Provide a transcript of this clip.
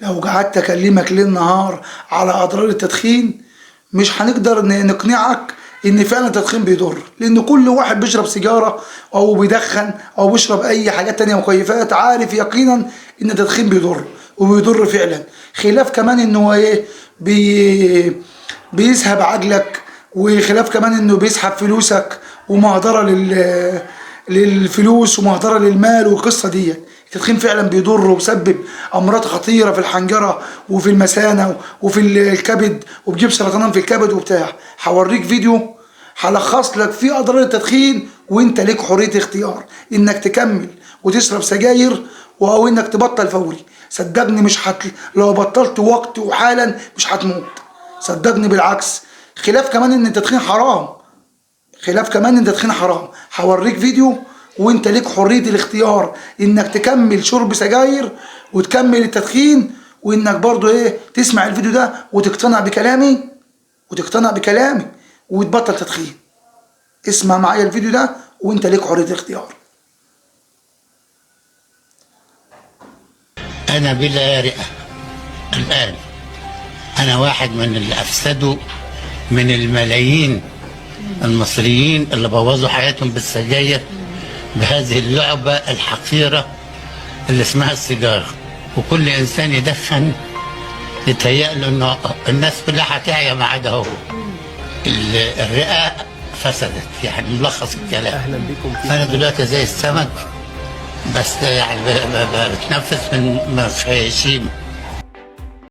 لو قعدت اكلمك ليل نهار على اضرار التدخين مش هنقدر نقنعك ان فعلا التدخين بيضر، لان كل واحد بيشرب سيجارة او بيدخن او بيشرب اي حاجات تانية مكيفات عارف يقينا ان التدخين بيضر، وبيضر فعلا. خلاف كمان ان هو ايه بيسحب عقلك، وخلاف كمان انه بيسحب فلوسك ومهدره للفلوس ومهدره للمال والقصه دي. التدخين فعلا بيضر وبيسبب امراض خطيرة في الحنجرة وفي المثانه وفي الكبد، وبيجيب سرطان في الكبد وبتاع. هوريك فيديو هلخص لك فيه اضرار التدخين، وانت ليك حرية اختيار انك تكمل وتشرب سجاير او انك تبطل فوري. صدقني مش لو بطلت وقت وحالا مش هتموت، صدقني بالعكس. خلاف كمان ان التدخين حرام، خلاف كمان ان التدخين حرام. هوريك فيديو وانت ليك حرية الاختيار انك تكمل شرب سجاير وتكمل التدخين، وانك برضو ايه تسمع الفيديو ده وتقتنع بكلامي، وتقتنع بكلامي وتبطل تدخين. اسمع معايا الفيديو ده وانت ليك حرية الاختيار. أنا بلا رئة الآن، أنا واحد من اللي أفسدوا من الملايين المصريين اللي بوظوا حياتهم بالسجاير، بهذه اللعبة الحقيرة اللي اسمها السيجارة. وكل إنسان يدخن يتهيأ له إنه الناس كلها هتعيا ما عدا هو. الرئة فسدت، يعني ملخص الكلام. اهلا بكم في فأنا دلوقتي زي السمك، بس يعني بتنفس من خياشيم.